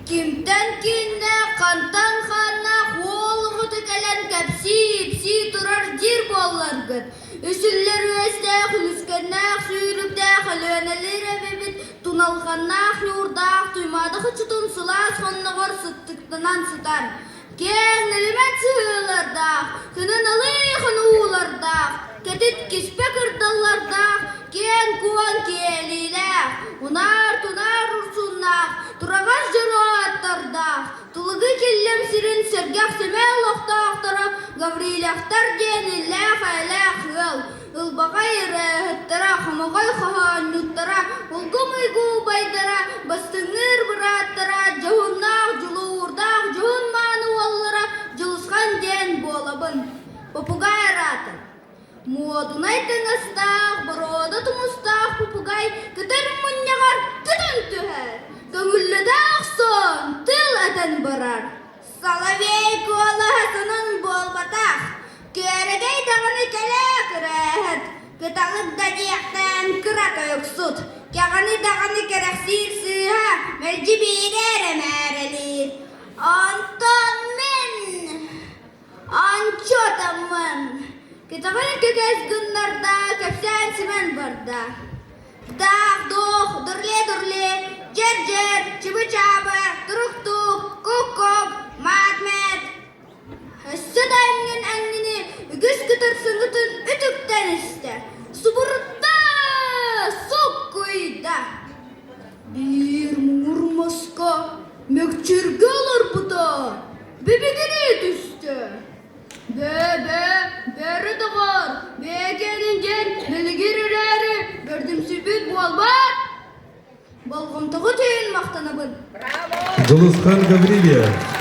Кимтэн кииннээх, хантан хааннаах уол оҕото кэлэн кэпсии-ипсии турар диир буолларгыт, үсүллэр үөстээх, үлүскэннээх сүүрүктээх Өлүөнэлиир эбэбит туналҕаннаах ньуурдаах Туймаада хочотун сылаас хонноҕор сыттыктанан сытар. Киэҥ нэлэмэн сыһыылардаах, кынын ылыйхан уулардаах, кэтит киспэ кырдаллардаах, киэҥ-куоҥ киэлиилээх, унаар-тунаар урсуннаах, тураҕас дьоро аттардаах, Тулугу Киллэм сирин сэргэх сэмэй олохтоохторо Гаврильевтар диэн иллээх-эйэлээх ыал, ылбаҕай ырыаһыттара, хомоҕой хоһоонньуттара, улгум-уйгу убайдара, бастыҥныыр бырааттара, дьоһуннаах, дьулуурдаах, дьоһун-мааны уоллара Дьулусхан диэн буолабын. Попугай араата. Муодунай таҥастаах, боруода тумустаах попугай көтөр мунньаҕар көтөн түһэр. Көҥүллэтэ охсон тыл этэн барар. Соловей куолаһа сонун буолбатах, күөрэгэй даҕаны кэлэ кырааһыт, кыталык да диэхтээн кыра тойуксут, кэҕэни даҕаны кэрэхсиир сыыһа мэлдьи биирэ эрэ мээрэлиир. Онтон мин ончуотаммын, кэтэҕин кэкэс гыннарда, кэпсээн-симэн барда. Даах-дуох, дурле-дурле, дьэр-дьэр, чыбы-чаабы, турук-тук, кук-кук, маат-мэт. Өссө да эҥин эҥини үгүс көтөр сыҥытын үтүктэн истэ, субурутта, суккуйда. Биир муҥур маска мөкчүргэ олорбута бибигирии түстэ. Бөө-бөө, бөрө доҕор, бэйэкээнин диэн мэлигир эрээри бэрдимсийбит буолбат. Болҕомтоҕут иһин махтанабын. Дьулусхан Гаврильев.